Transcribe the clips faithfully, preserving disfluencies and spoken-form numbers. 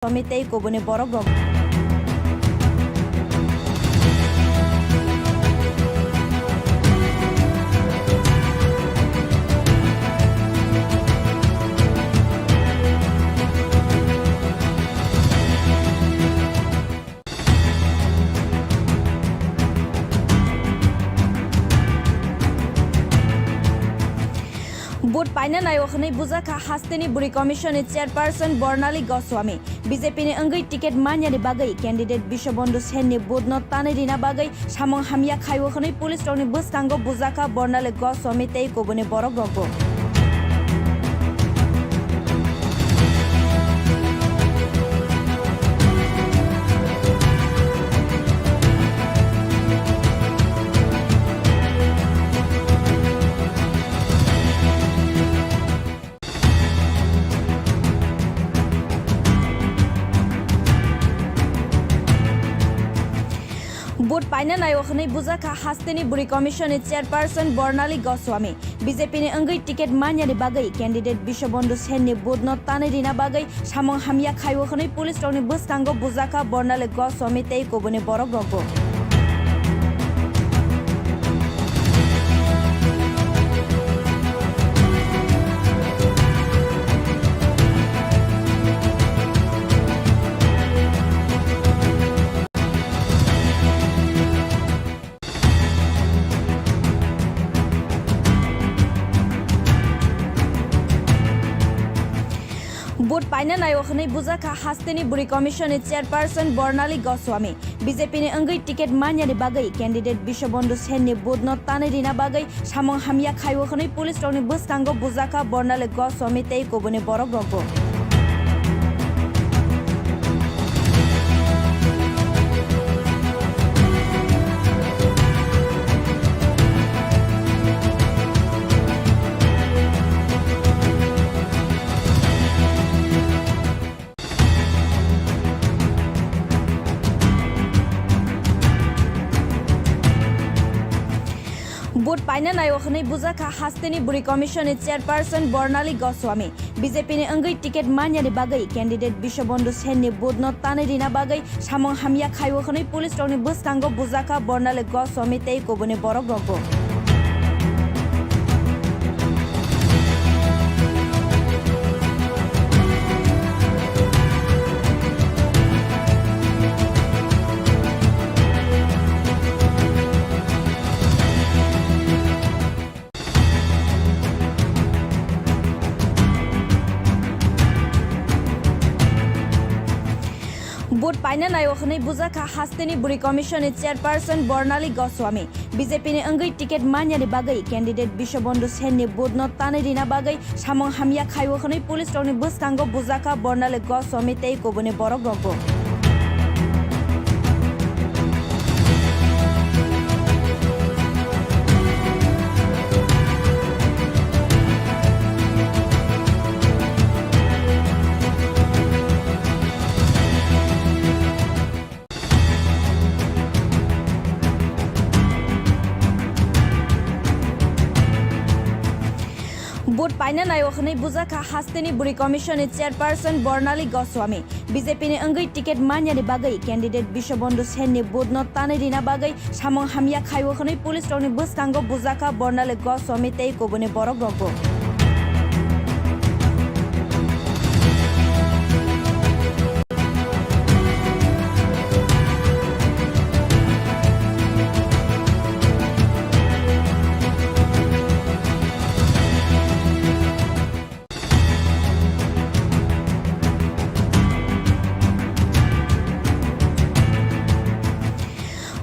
Swami tei kubuni borok rok. Vote paina naio hwnwi bujakha hasteni bwrwi commission ni chairperson Bornali Goswami. B J P ni wngwi ticket manyani bagwi candidate Biswabandhu Sen ni vote no tanwi rina bagwi samung hamya khaio hwnwi police rokni bwskango bujakha Bornali Goswami tei kubuni borok rokbo. Vote paina naio hwnwi bujakha hasteni bwrwi commission ni chairperson Bornali Goswami. B J P ni wngwi ticket manyani bagwi candidate Biswabandhu Sen ni vote no tanwi rina bagwi samung hamya khaio hwnwi police rokni bwskango bujakha Bornali Goswami tei kubuni borok rokbo. Vote paina naio hwnwi bujakha hasteni bwrwi commission ni chairperson Bornali Goswami. B J P ni wngwi ticket manyani bagwi candidate Biswabandhu Sen ni vote no tanwi rina bagwi samung hamya khaio hwnwi police rokni bwskango bujakha Bornali Goswami tei kubuni borok rokbo. Vote paina naio hwnwi bujakha hasteni bwrwi commission ni chairperson Bornali Goswami. B J P ni wngwi ticket manyani bagwi candidate Biswabandhu Sen ni vote no tanwi rina bagwi samung hamya khaio hwnwi police rokni bwskango bujakha Bornali Goswami tei kubuni borok rokbo. Vote paina naio hwnwi bujakha hasteni bwrwi commission ni chairperson Bornali Goswami. B J P ni wngwi ticket manyani bagwi candidate Biswabandhu Sen ni vote no tanwi rina bagwi samung hamya khaio hwnwi police rokni bwskango bujakha Bornali Goswami tei kubuni borok rokbo. Vote paina naio hwnwi bujakha hasteni bwrwi commission ni chairperson Bornali Goswami. B J P ni wngwi ticket manyani bagwi candidate Biswabandhu Sen ni vote no tanwi rina bagwi samung hamya khaio hwnwi police rokni bwskango bujakha Bornali Goswami tei kubuni borok rokbo.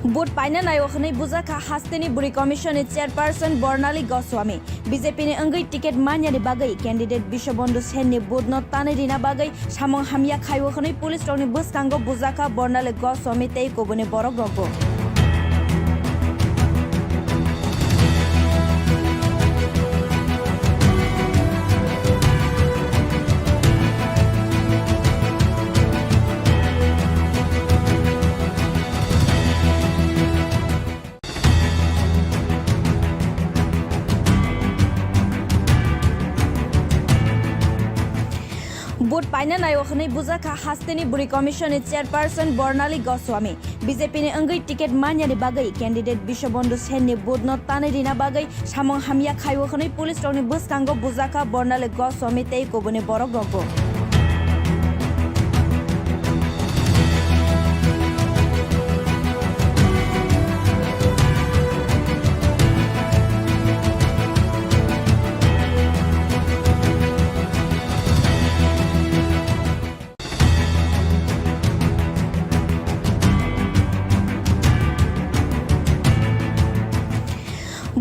Vote paina naio hwnwi bujakha hasteni bwrwi commission ni chairperson Bornali Goswami. B J P ni wngwi ticket manyani bagwi candidate Biswabandhu Sen ni vote no tanwi rina bagwi samung hamya khaio hwnwi police rokni bwskango bujakha Bornali Goswami tei kubuni borok rokbo. Vote paina naio hwnwi bujakha hasteni bwrwi commission ni chairperson Bornali Goswami. B J P ni wngwi ticket manyani bagwi candidate Biswabandhu Sen ni vote no tanwi rina bagwi samung hamya khaio hwnwi police rokni bwskango bujakha Bornali Goswami tei kubuni borok rokbo.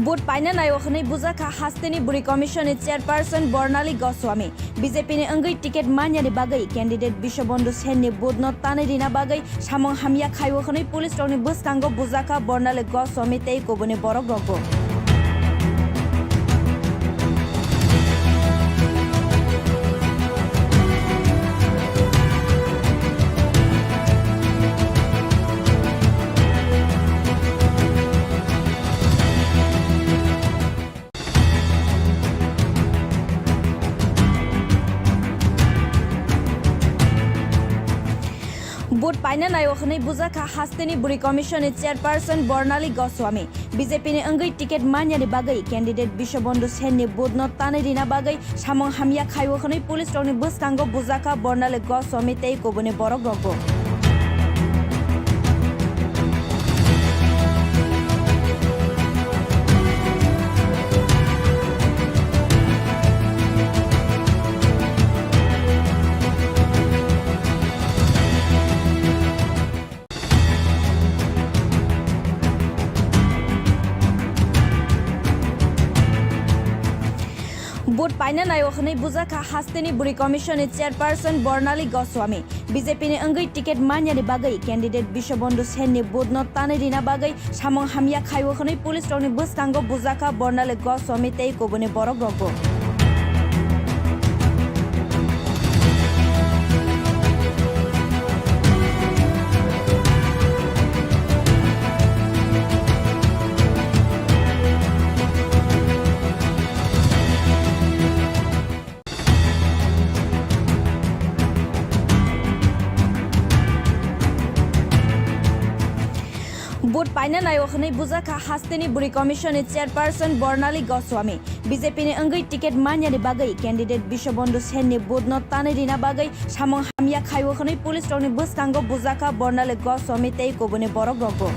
Vote paina naio hwnwi bujakha hasteni bwrwi commission ni chairperson Bornali Goswami. B J P ni wngwi ticket manyani bagwi candidate Biswabandhu Sen ni vote no tanwi rina bagwi samung hamya khaio hwnwi police rokni bwskango bujakha Bornali Goswami tei kubuni borok rokbo. Vote paina naio hwnwi bujakha hasteni bwrwi commission ni chairperson Bornali Goswami. B J P ni wngwi ticket manyani bagwi candidate Biswabandhu Sen ni vote no tanwi rina bagwi samung hamya khaio hwnwi police rokni bwskango bujakha Bornali Goswami tei kubuni borok rokbo. Vote paina naio hwnwi bujakha hasteni bwrwi commission ni chairperson Bornali Goswami. B J P ni wngwi ticket manyani bagwi candidate Biswabandhu Sen ni vote no tanwi rina bagwi samung hamya khaio hwnwi police rokni bwskango bujakha Bornali Goswami tei kubuni borok rokbo. Vote paina naio hwnwi bujakha hasteni bwrwi commission ni chairperson Bornali Goswami. B J P ni wngwi ticket manyani bagwi candidate Biswabandhu Sen ni vote no tanwi rina bagwi samung hamya khaio hwnwi police rokni bwskango bujakha Bornali Goswami tei kubuni borok rokbo.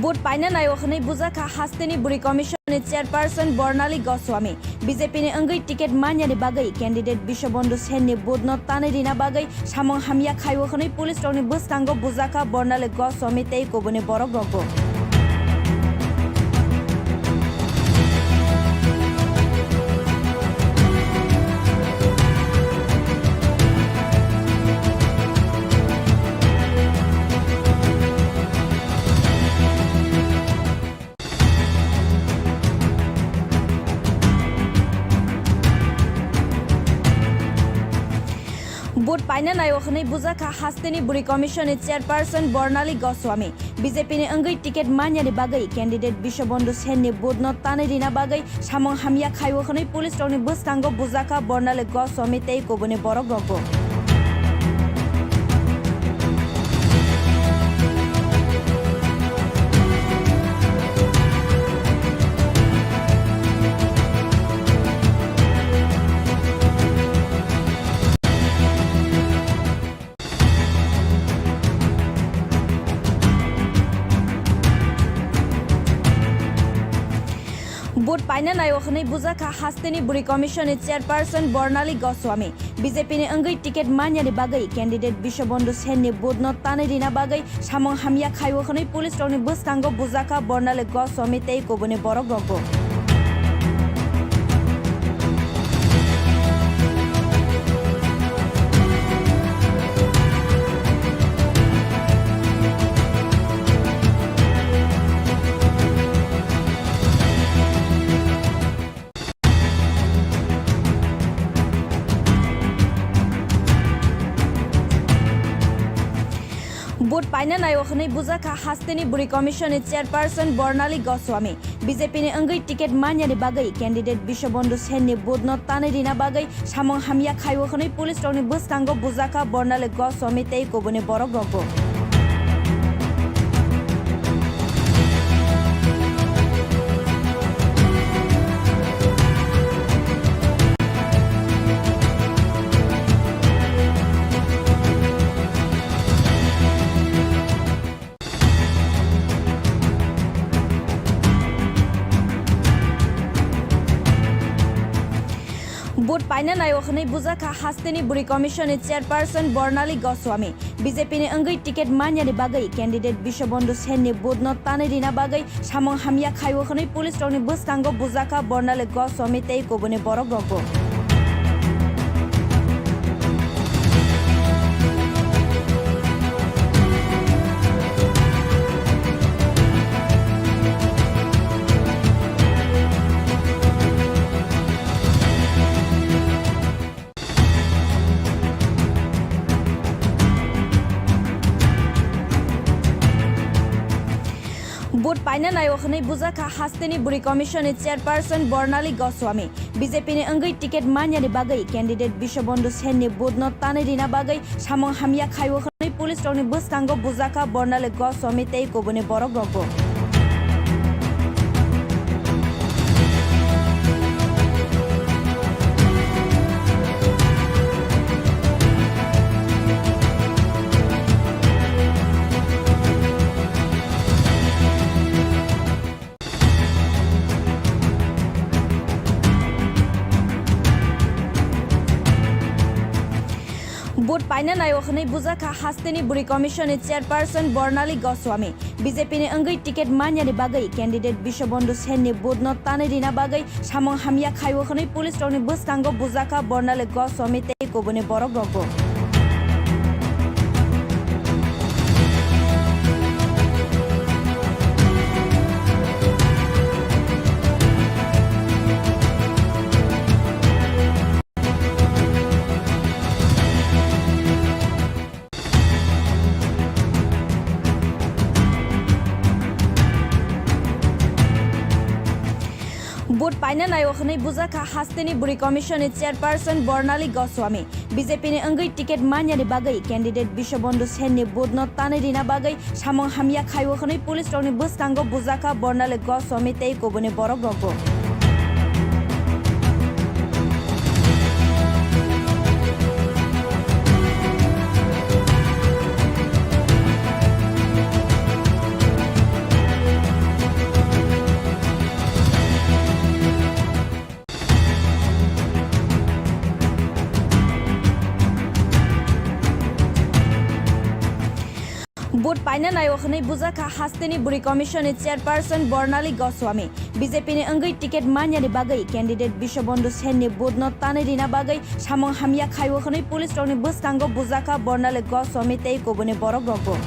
Vote paina naio hwnwi bujakha hasteni bwrwi commission ni chairperson Bornali Goswami. B J P ni wngwi ticket manyani bagwi candidate Biswabandhu Sen ni vote no tanwi rina bagwi samung hamya khaio hwnwi police rokni bwskango bujakha Bornali Goswami tei kubuni borok rokbo. Vote paina naio hwnwi bujakha hasteni bwrwi commission ni chairperson Bornali Goswami. B J P ni wngwi ticket manyani bagwi candidate Biswabandhu Sen ni vote no tanwi rina bagwi samung hamya khaio hwnwi police rokni bwskango bujakha Bornali Goswami tei kubuni borok rokbo. Vote paina naio hwnwi bujakha hasteni bwrwi commission ni chairperson Bornali Goswami. B J P ni wngwi ticket manyani bagwi candidate Biswabandhu Sen ni vote no tanwi rina bagwi samung hamya khaio hwnwi police rokni bwskango bujakha Bornali Goswami tei kubuni borok rokbo. paina naio hwnwi bujakha hasteni bwrwi commission ni chairperson Bornali Goswami. B J P ni wngwi ticket manyani bagwi candidate Biswabandhu Sen ni vote no tanwi rina bagwi samung hamya khaio hwnwi police rokni bwskango bujakha Bornali Goswami tei kubuni borok rokbo. Vote paina naio hwnwi bujakha hasteni bwrwi commission ni chairperson Bornali Goswami. B J P ni wngwi ticket manyani bagwi candidate Biswabandhu Sen ni vote no tanwi rina bagwi samung hamya khaio hwnwi police rokni bwskango bujakha Bornali Goswami tei kubuni borok rokbo. Vote paina naio hwnwi bujakha hasteni bwrwi commission ni chairperson Bornali Goswami. B J P ni wngwi ticket manyani bagwi candidate Biswabandhu Sen ni vote no tanwi rina bagwi samung hamya khaio hwnwi police rokni bwskango bujakha Bornali Goswami tei kubuni borok rokbo. Vote paina naio hwnwi bujakha hasteni bwrwi commission ni chairperson Bornali Goswami. B J P ni wngwi ticket manyani bagwi candidate Biswabandhu Sen ni vote no tanwi rina bagwi samung hamya khaio hwnwi police rokni bwskango bujakha Bornali Goswami tei kubuni borok rokbo. Vote paina naio hwnwi bujakha hasteni bwrwi commission ni chairperson Bornali Goswami. B J P ni wngwi ticket manyani bagwi candidate Biswabandhu Sen ni vote no tanwi rina bagwi samung hamya khaio hwnwi police rokni bwskango bujakha Bornali Goswami tei kubuni borok rokbo. Vote paina naio hwnwi bujakha hasteni bwrwi commission ni chairperson Bornali Goswami. B J P ni wngwi ticket manyani bagwi candidate Biswabandhu Sen ni vote no tanwi rina bagwi samung hamya khaio hwnwi police rokni bwskango bujakha Bornali Goswami tei kubuni borok rokbo.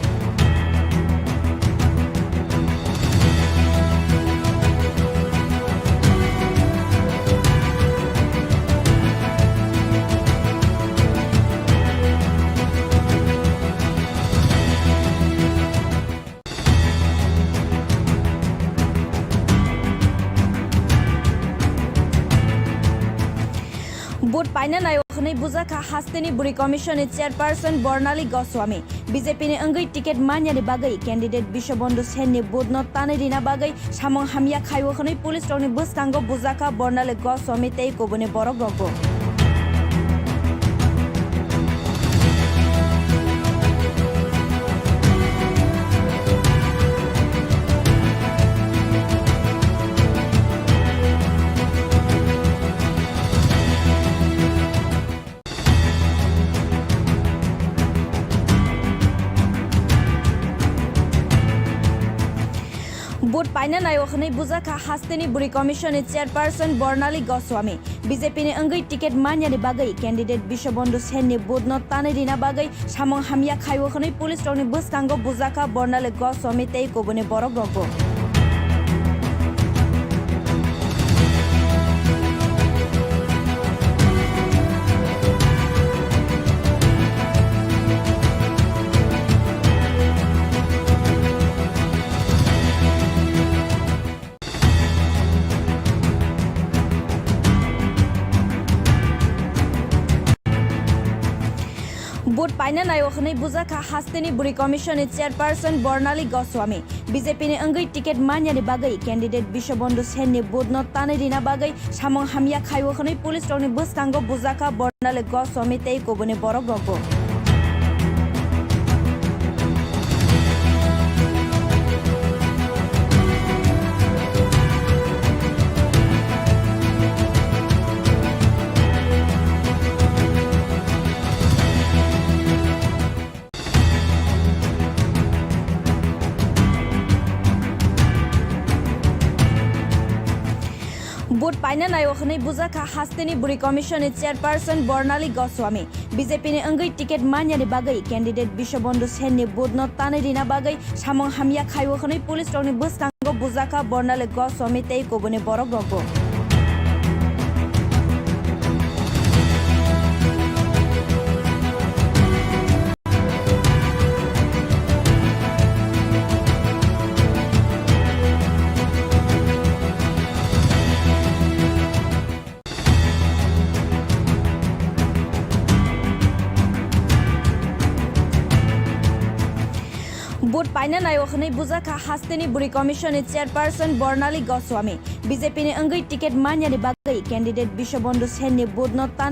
Vote paina naio hwnwi bujakha hasteni bwrwi commission ni chairperson Bornali Goswami. B J P ni wngwi ticket manyani bagwi candidate Biswabandhu Sen ni vote no tanwi rina bagwi samung hamya khaio hwnwi police rokni bwskango bujakha Bornali Goswami tei kubuni borok rokbo. Vote paina naio hwnwi bujakha hasteni bwrwi commission ni chairperson Bornali Goswami. B J P ni wngwi ticket manyani bagwi candidate Biswabandhu Sen ni vote no tanwi rina bagwi samung hamya khaio hwnwi police rokni bwskango bujakha Bornali Goswami tei kubuni borok rokbo. Vote paina naio hwnwi bujakha hasteni bwrwi commission ni chairperson Bornali Goswami. B J P ni wngwi ticket manyani bagwi candidate Biswabandhu Sen ni vote no tanwi rina bagwi samung hamya khaio hwnwi police rokni bwskango bujakha Bornali Goswami tei kubuni borok rokbo. Vote paina naio hwnwi bujakha hasteni bwrwi commission ni chairperson Bornali Goswami. B J P ni wngwi ticket manyani bagwi candidate Biswabandhu Sen ni vote no tanwi rina bagwi samung hamya khaio hwnwi police rokni bwskango bujakha Bornali Goswami tei kubuni borok rokbo. Vote paina naio hwnwi bujakha hasteni bwrwi commission ni chairperson Bornali Goswami. B J P ni wngwi ticket manyani bagwi candidate Biswabandhu Sen ni vote no tan